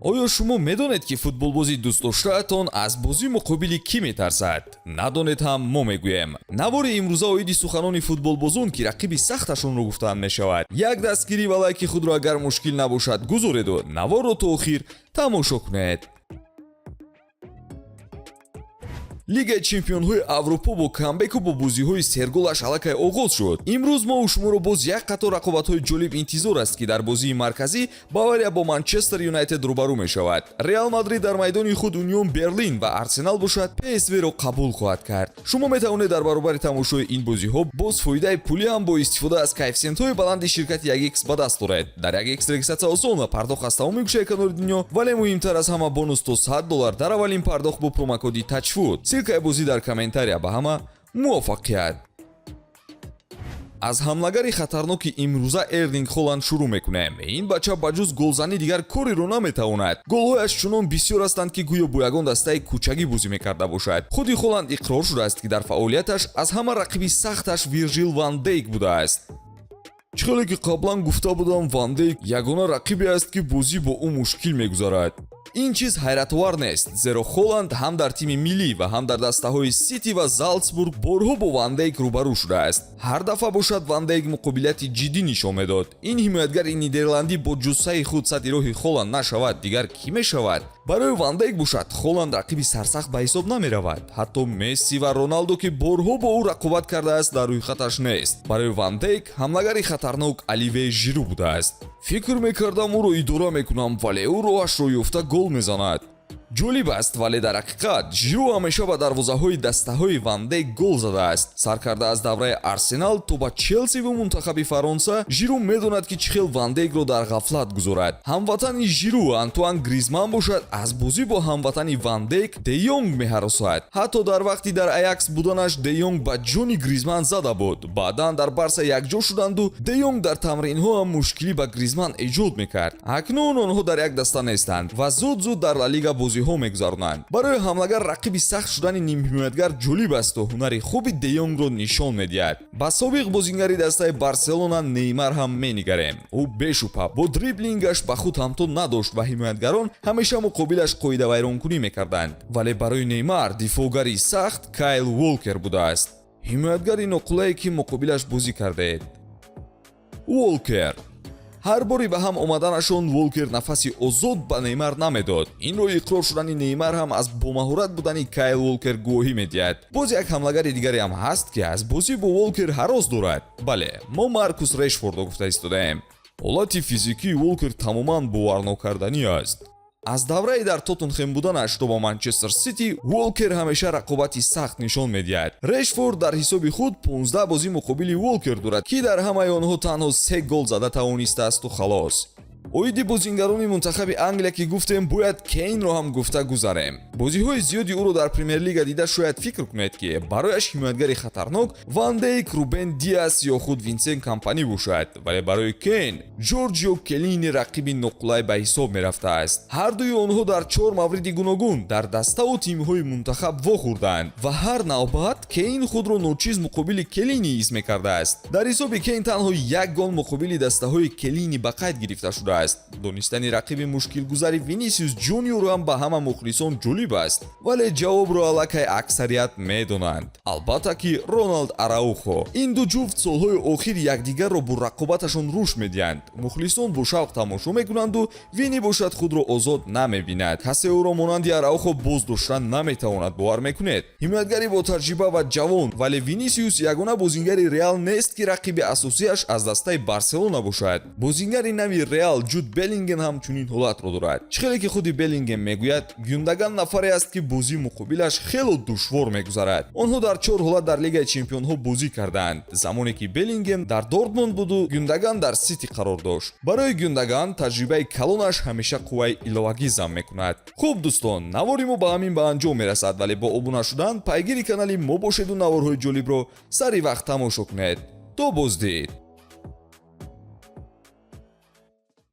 Оё шумо медонед, ки футболбози дӯстдоштаатон аз бозӣ муқобили кӣ метарсад? Надонед ҳам, мо мегӯем. Навори имрӯза оиди суханони футболбозон, ки рақиби сахташонро гуфтаанд, мешавад. Як дастгирӣ ва лайки худро, агар мушкил набошад, гузореду наворро то охир тамошо кунед. Лигаи чемпионҳои Аврупо бо камбеку бо бозиҳои серголаш аллакай оғоз шуд. Имрӯз мо шуморо боз як қатор рақобатҳои ҷолиб интизор аст, ки дар бозии марказӣ Бавария бо Манчестер Юнайтед рӯбарӯ мешавад, Реал Мадрид дар майдони худ Унион Берлин ва Арсенал бошад, ПСВ-ро қабул хоҳад кард. Шумо метавонед дар баробари тамошои ин бозиҳо боз фоидаи пулӣ ҳам бо истифода аз коэффисиентҳои баланди ширкати 1x ба даст оред. Дар 1x регистратсия осон ва пардохт аз тамоми гӯшаи канори дунё, вале муҳимтар аз ҳама, бонус то 100 доллар дар аввалин пардохт бо промокоди TAJFOOT. Ссылкаи бозӣ дар комментария. Ба ҳама муваффақият! Аз ҳамлагари хатарноки имрӯза Эрлинг Холанд шурӯъ мекунем. Ин бача ба ҷуз голзанӣ дигар кореро наметавонад. Голҳояш чунон бисёр ҳастанд, ки гӯё бо ягон дастаи кӯчагӣ бозӣ мекарда бошад. Худи Холанд иқрор шудааст, ки дар фаъолияташ аз ҳама рақиби сахташ Виржил Ван Дейк будааст. Чӣ хеле ки қаблан гуфта будам, Ван Дейк ягона рақибе аст, ки бозӣ бо ӯ мушкил мегузарад. Ин чиз ҳайратовар нест, зеро Холанд ҳам дар тими миллӣ ва ҳам дар дастаҳои Сити ва Залцбург борҳо бо Ван Дейк рӯбарӯ шудааст. Ҳар дафъа бошад, Ван Дейк муқобилияти ҷиддӣ нишон медод. Ин ҳимоятгари нидерландӣ бо ҷуссаи худ садди роҳи Холанд нашавад, дигар кӣ мешавад? Барои Ван Дейк бошад, Холанд рақиби сарсахт ба ҳисоб намеравад. Ҳатто Месси ва Роналдо, ки борҳо бо ӯ рақобат кардааст, дар рӯйхаташ нест. Барои Ван Дейк ҳамлагари хатарнок Оливье Жиру будааст. Фикр мекардам, ӯро идора мекунам, вале ӯ роҳашро ёфта гол мезанад. Ҷолиб аст, вале дар ҳақиқат Жиру ҳамеша ба дарвозаҳои дастаҳои Ван Дейк гол задааст. Сар карда аз давраи Арсенал то ба Челси ва мунтахаби Фаронса, Жиру медонад, ки чӣ хел Ван Дейкро дар ғафлат гузорад. Ҳамватани Жиру Антуан Гризман бошад, аз бозӣ бо ҳамватани Ван Дейк Де Йонг меҳаросад. Ҳатто дар вақти дар Аякс буданаш Де Йонг ба ҷони Гризман зада буд. Баъдан дар Барса якҷо шуданду Де Йонг дар тамринҳо ҳам мушкилӣ ба Гризман эҷод мекард. Акнун онҳо дар як даста нестанд ва зуд зуд дар Ла Лига бозиҳо мегузаронанд. Барои ҳамлагар рақиби сахт шудани нимҳимоятгар ҷолиб асту ҳунари хуби Де Йонгро нишон медиҳад. Ба собиқ бозингари дастаи Барселона Неймар ҳам менигарем. Ӯ бешубҳа бо дриблингаш ба худ ҳамто надошт ва ҳимоятгарон ҳамеша муқобилаш қоидавайронкунӣ мекарданд, вале барои Неймар дифоъгари сахт Кайл Волкер будааст. Ҳимоятгари ноқулае, ки муқобилаш бозӣ кардаед? Волкер. Ҳар бори ба ҳам омаданашон Волкер нафаси озод ба Неймар намедод. Инро иқрор шудани Неймар ҳам аз бомаҳорат будани Кайл Волкер гувоҳӣ медиҳад. Боз як ҳамлагари дигаре ҳам ҳаст, ки аз бозӣ бо Волкер ҳарос дорад. Бале, мо Маркус Решфордро гуфта истодаем. Ҳолати физикии Волкер тамоман боварнокарданӣ аст. Аз давраи дар Тоттенхем буданаш то ба Манчестер Сити Волкер ҳамеша рақобати сахт нишон медиҳад. Решфорд дар ҳисоби худ 15 бозӣ муқобили Волкер дорад, ки дар ҳамаи онҳо танҳо се гол зада тавонистаасту халос. Оиди бозингарони мунтахаби Англия ки гуфтем, бояд Кейнро ҳам гуфта гузарем. Бозиҳои зиёди ӯро дар Премер-лига дида, шояд фикр кунед, ки барояш ҳимоятгари хатарнок Ван Дейк, Рубен Диас ё худ Винсент Компани бошад, вале барои Кейн Ҷорҷио Келлини рақиби ноқулай ба ҳисоб мерафтааст. Ҳардуи онҳо дар чор мавриди гуногун дар даставу тимҳои мунтахаб вохӯрданд ва ҳар навбат Кейн худро ночиз муқобили Келлини ҳис мекардааст. Дар ҳисоби Кейн танҳо як гол муқобили дастаҳои Келлини ба қайд гирифта шудааст. Донистани рақиби мушкилгузари Винисиус Ҷуниор ҳам ба ҳама мухлисон ҷолиб аст, вале ҷавобро аллакай аксарият медонанд. Албатта ки Роналд Араухо. Ин ду ҷуфт солҳои охир якдигарро бо рақобаташон рушд медиҳанд. Мухлисон бо шавқ тамошо мекунанду Вини бошад, худро озод намебинад. Касе ӯро монанди Араухо боз доштан наметавонад, бовар мекунед? Ҳимоятгари ботаҷриба ва ҷавон, вале Винисиус ягона бозингари Реал нест, ки рақиби асосиаш аз дастаи Барселона бошад. Бозингари нави Реал Ҷуд Беллингем ҳам чунин ҳолатро дорад. Чӣ хеле ки худи Беллингем мегӯяд, Гюндаган нафаре аст, ки бозии муқобилаш хело душвор мегузарад. Онҳо дар чор ҳолат дар Лигаи чемпионҳо бозӣ кардаанд, замоне ки Беллингем дар Дортмунд буду Гюндаган дар Сити қарор дошт. Барои Гюндаган таҷрибаи калонаш ҳамеша қувваи иловагӣ зам мекунад. Хуб, дӯстон, навори мо ба ҳамин ба анҷом мерасад, вале бо обуна шудан пайгири канали мо бошеду наворҳои ҷолибро сари вақт тамошо кунед. То боздид.